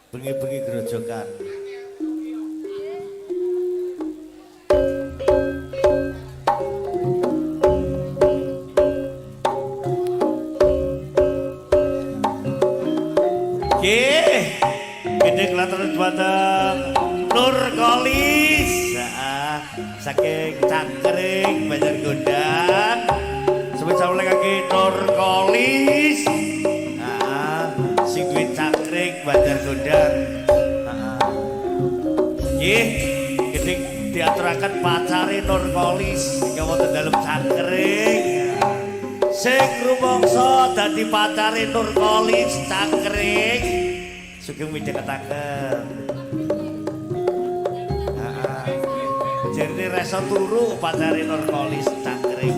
Bengi-bengi grojogan. Nggih. Gede kelateran dhumateng Nur Kolis. Heeh. Saking Cangkring Banjar Gondang. Spesial kaki Nur Kolis. Heeh. Sing duwe Cangkring Banjar Gondang. Heeh. Nggih, gede diaturaken pacare Nur Kolis ingkang wonten dalem Cangkring. Sing rumangsa dadi pacare Nur Kolis Cangkring. Sugeng midhangetaken. Heeh. Jarene reso turu pacare Nur Kolis Cangkring.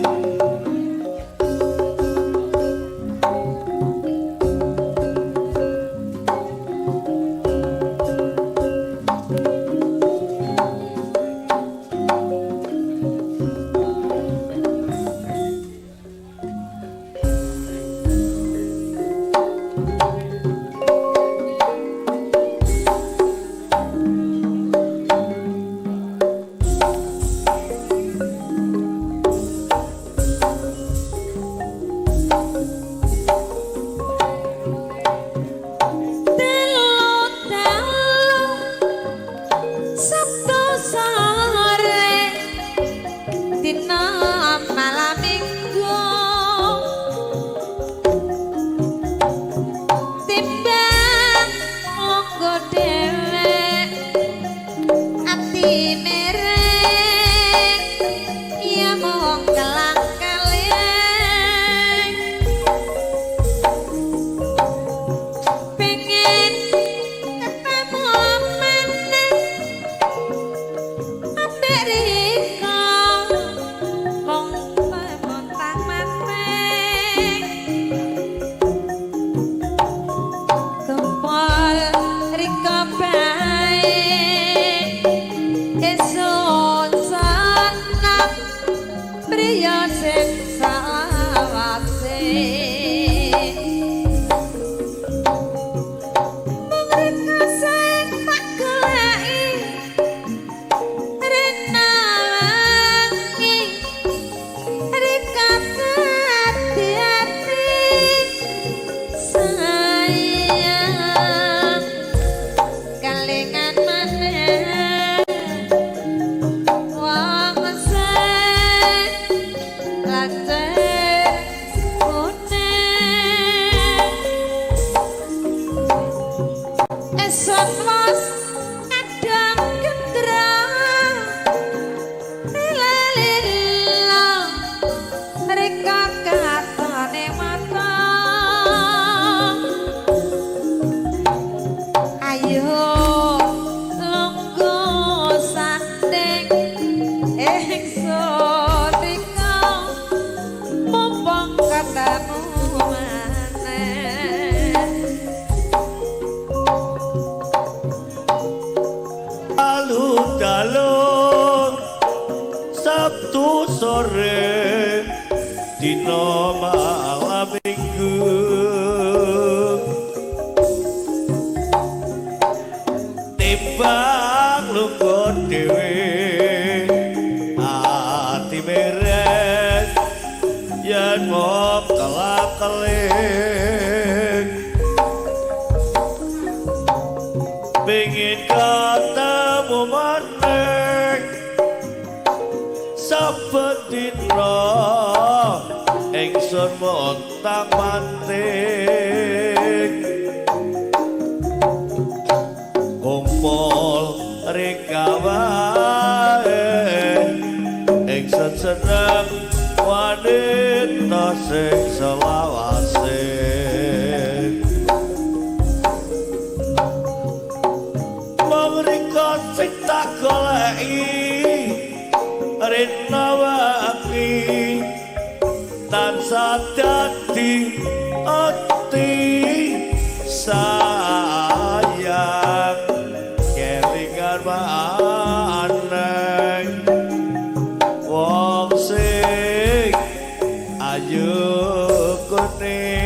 Kuning.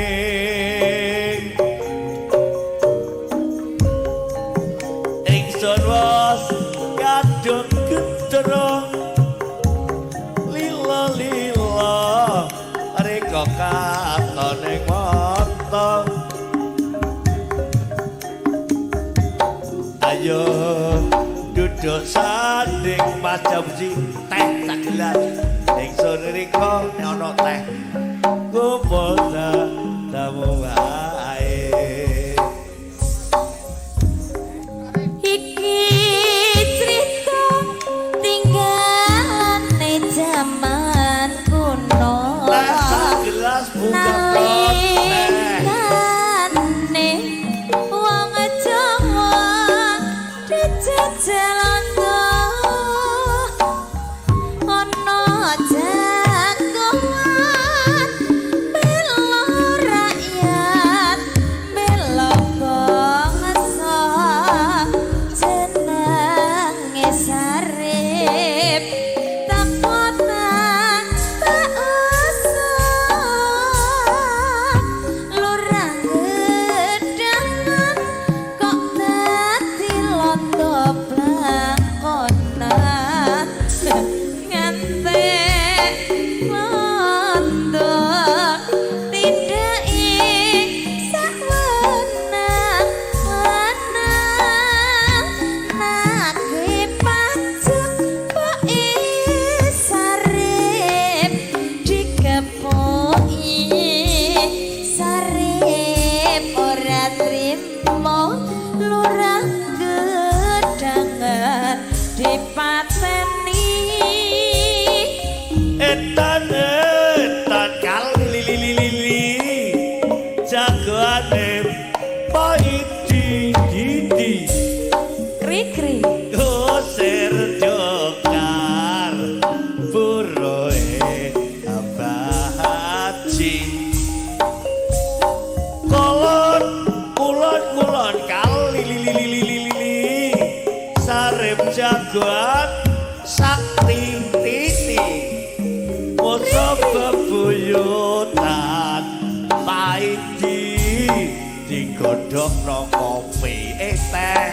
Ingsun wis kadung gendro lila lila rika katon ing mata. Ayo duduk sanding Mas Jamji teh sak gelas. Ingsun rika nek ana teh kumpul tamu wae. Iki crita tinggalane jaman kuno. Teh sak gelas buka teh. Nalikane wong Jawa dijajal londo, ana jagoan bela rakyat, bela bangsa, jenenge Sarip takotan tak usah lurah gedangan kok dadi londo blangkonan ngantek londo tindake sawenang-wenang nagih pajak poke Sarip dikepuki Sarip ora trimo lurah gedangan dipateni. Etan etan kali li li li li jagoane paidi didi Kri kri kusir jokar buroe abahaji kolon kulon kulon kali li li li li li li Sarip jagoan sakti titi Moso bebuyutan paidi digodhogno kopi teh.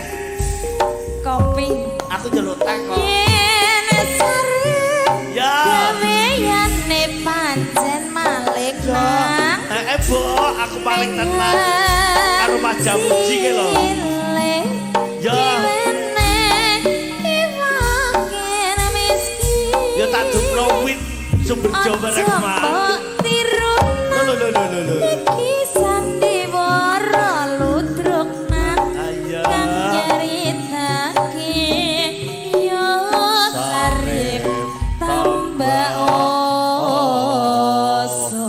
Kopi. Aku njaluk teh kok. Yen Sarip Ya. gaweyane pancen malik nang Bo, aku paling tenang karo Mas Jamuji ki lho. Ya. Ya tak duplo wit sumber Jawa rek Mas. Tiru Lho lho lho lho lho. iki sandiwara ludruk nang Ayo. kang nyeritake yo Sarip tambah oso.